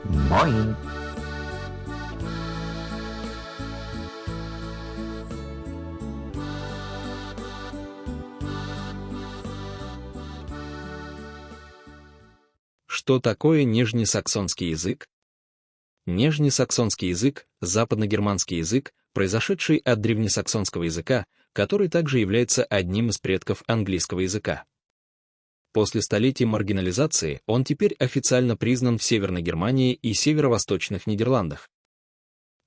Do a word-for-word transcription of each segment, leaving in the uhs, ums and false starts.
Moin. Что такое нижнесаксонский язык? Нижнесаксонский язык, западногерманский язык, произошедший от древнесаксонского языка, который также является одним из предков английского языка. После столетий маргинализации он теперь официально признан в Северной Германии и северо-восточных Нидерландах.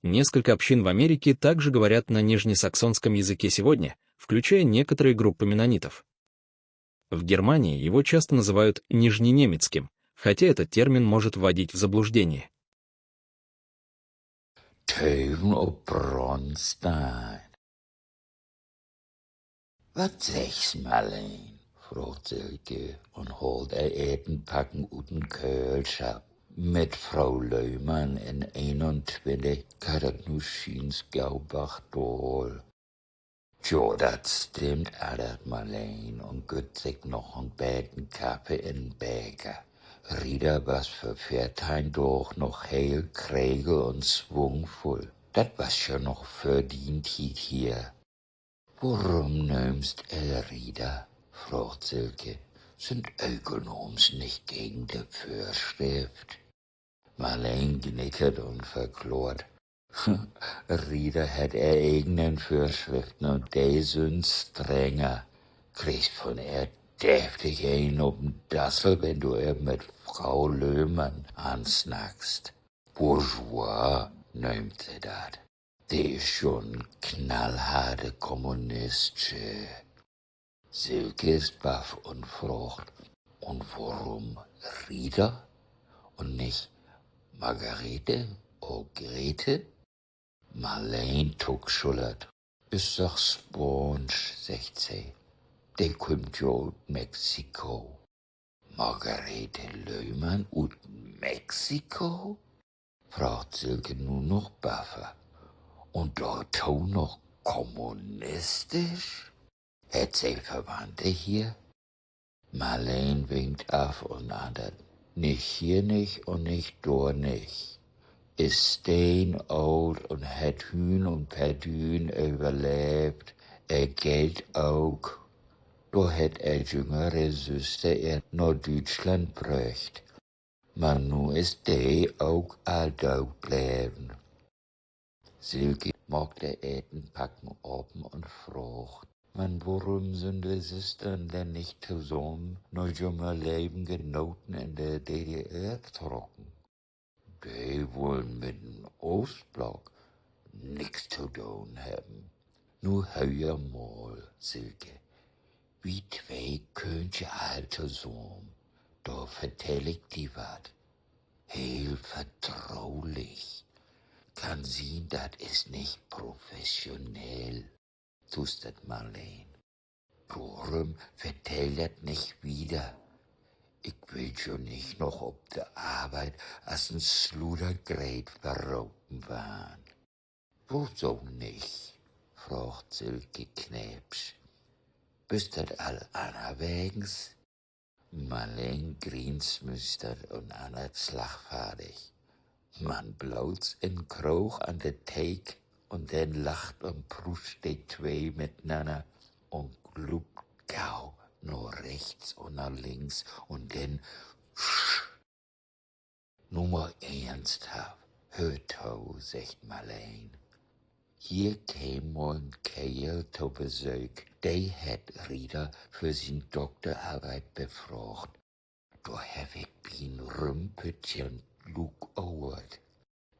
Несколько общин в Америке также говорят на нижнесаксонском языке сегодня, включая некоторые группы меннонитов. В Германии его часто называют нижненемецким, хотя этот термин может вводить в заблуждение. Töven op Bronstein. Wat seggst, Marleen?, fraagt Silke un haalt ehr Etenpacken ut den Köhlschapp. Mit Fro Löhmann in eenuntwintig geiht dat nu schiens gau bargdaal. Jo, dat stimmt, antert Marleen un gütt sik noch en beten Kaffe in'n Beker. Rita was vör veerteihn Daag noch heel kregel un swungvull. Dat was ja noch vör dien Tiet hier. Worüm nöömst ehr Rita?, fraagt Silke. Sünd Ökelnaams nich gegen de Vörschrift? Marleen gnickert un verklaart: Rita hett ehr egenen Vörschriften, un de sünd strenger. Kriggst von ehr deftig een op 'n Dassel, wenn du ehr mit Fro Löhmann ansnackst. Bourgeois nöömt se dat. De is jo en knallharte Kommunistsche. Silke is baff un fraagt: Un worüm Rita un nich Margarete or Grete? Marleen tuckschullert. Is doch Spaansch, seggt se. De kümmt jo ut Mexiko. Margarete Löhmann ut Mexiko?, fraagt Silke nu noch baffer. Un dorto noch kommunistisch? Hett se Verwandte hier? Marleen winkt af un antert: Nich hier nich un nich dor nich. Is steenoolt un hett Hüün un Perdüün överleevt. Ehr Geld ok. Dor hett ehr jüngere Süster ehr na Düütschland bröcht. Man nu is de ok al doot bleven. Silke maakt ehr Etenpacken open un fraagt: Man worüm sünd de Süstern denn nich tosamen na jümehr leven Genoten in de D D R trocken? De wullen mit den Oostblock nix to doon hebben. Nu höör mal, Silke. Wi twee köönt je al tosamen. Dor vertell ik di wat. Heel vertrulich. Kann sien, dat is nich professionell, tuustert Marleen. Dorüm vertell dat nich wieder. Ik will jo nich noch op de Arbeit as en Sludergreet verropen warrn. Woso nich?, fraagt Silke kneepsch. Büst dat al annerwegens? Marleen grient, smüstert un antert slagfardig: Man bloots in Kroog an de Theek. Un denn lacht un pruust de twee mitnanner un gluupt gau na rechts un na links un denn Nu mal eernsthaft, höör to, seggt Marleen. Hier keem mal en Keerl to Besöök, de hett Rita för sien Dokterarbeit befraagt. Dor heff ik bi'n Rümpütjern luukohrt.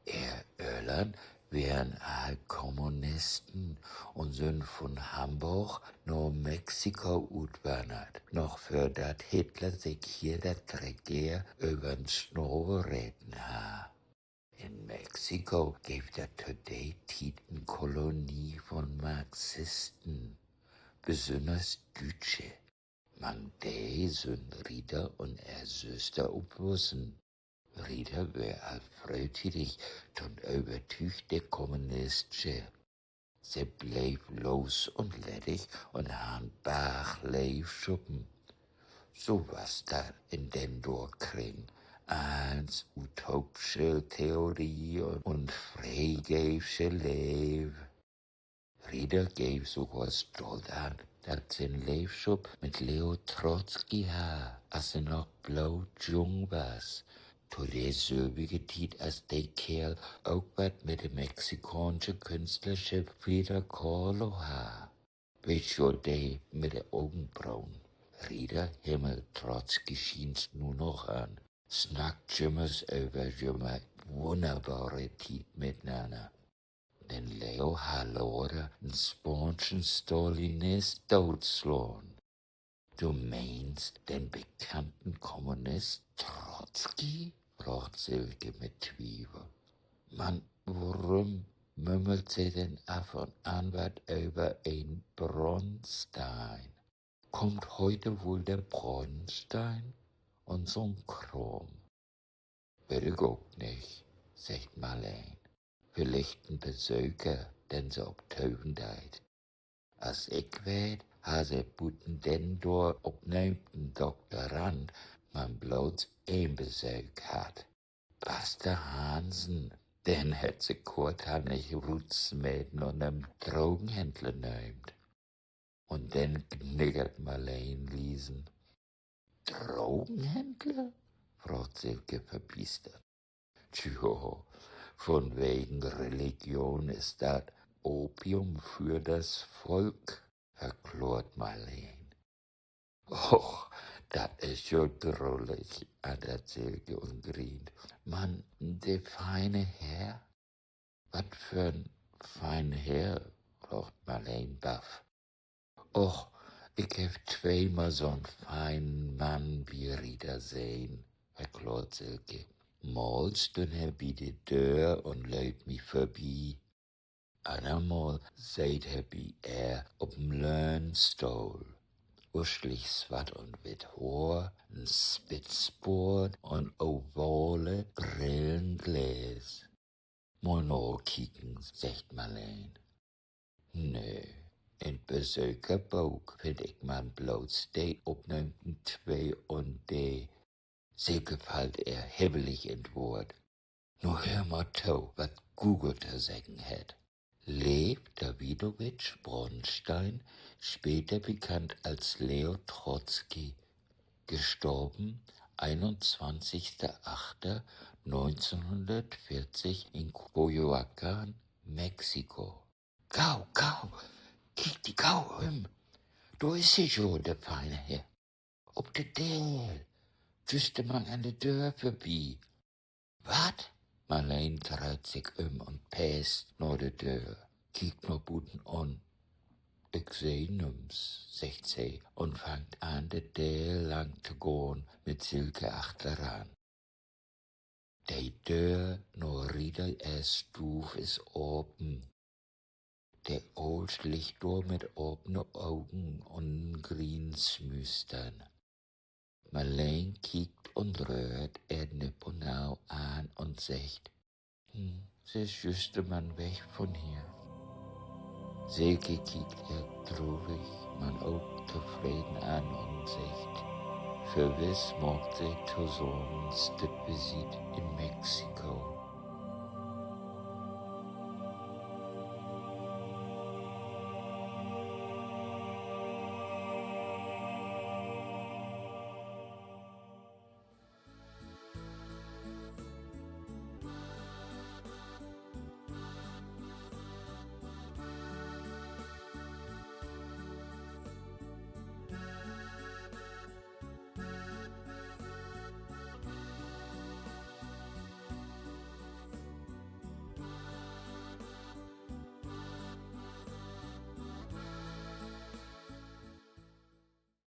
Ehr Öllern weren all Kommunisten un sünd vun Hamborg na Mexiko utwannert, noch vör dat Hitler sik hier dat Regeer över'n Snavel reten harr. In Mexiko geev dat to de Tiet en Kolonie vun Marxisten, besünners Düütsche. Mank de sünd Rita un ehr Süster opwussen. Rita weer al fröhtiedig to 'n övertüügte Kommunistsche. Se bleev los un leddig un harr en Barg Leevschuppen. So was dat in den dor Kring, allens utoopsche Theorie un freegeevsche Leev. Rita geev sogor stolt an, dat se en Leevschop mit Leo Trotzki harr, as se noch bloot jung was. To de sülvige Tiet, as de Keerl ok wat mit de mexikaansche Künstlersche Frida Kahlo harr. Weetst jo, de mit de Ogenbronen. Rita himmelt Trotzki schients nu noch an. Snackt jümmers över jümehr wunnerbare Tiet mitnanner. Den Leo harr later en spaanschen Stalinist dootslaan. Du meenst den bekannten Kommunist Trotzki?, fraagt Silke mit Twievel. Man worüm mümmelt se denn af un an wat över en Bronstein? Kommt heute wohl der Bronstein? Un so'n Kraam. Weet ik ok nich, seggt Marleen. Villicht en Besöker, den se op töven deit. As ik weet, harr se buten den dor opnehmen Doktorand man bloots een Besöök hatt: Paster Hansen. Den hett se korthannig rutsmeten un en Drogenhändler nöömt. Un denn gniggert Marleen liesen. Drogenhändler?, fraagt Silke verbiestert. Tjo, vunwegen Religion is dat Opium für das Volk, verklaart Marleen. Och, dat is jo drullig, antert Silke un grient. Man de fiene Herr? Wat för'n fienen Herr?, fraagt Marleen baff. Och, ik heff tweemal so'n fienen Mann bi Rita sehn, verklaart Silke. Mal stünn he bi de Döör un leet mi vörbi. Annermal seet he bi ehr op en Löhnstohl. Uschlich swatt un witt Hoor, en Spitzboort un ovale Brillenglääs. Mal nakieken, seggt Marleen. Nee, in't Besökerbook finn ik man bloots de Opnahmen twee un de… Silke fallt ehr hibbelig in't Woort: Nu höör mal to, wat Google to seggen hett. Lew Dawidowitsch Bronstein, später bekannt als Leo Trotzki, gestorben einundzwanzigster achter neunzehnhundertvierzig in Coyoacán, Mexiko. Gau, gau, kiek di gau üm. Dor is he jo, de fiene Herr. Op de Deel. Jüst man an de Döör vörbi. Wat? Marleen dreiht sik üm un peest na de Döör, kiekt na buten un: Ik seh nüms, seggt se un fangt an, de Deel lang to gahn, mit Silke achteran. De Döör na Rita ehr Stuuv is apen. De Oolsch liggt dor mit apen Ogen un grient smüstern. Marleen kiekt un röhrt ehr nipp un nau an un seggt: Hm, se is jüst man weg vun hier. Silke kiekt ehr trurig, man ok tofreden an un seggt: Förwiss maakt se tosamen Stippvisiet in Mexiko.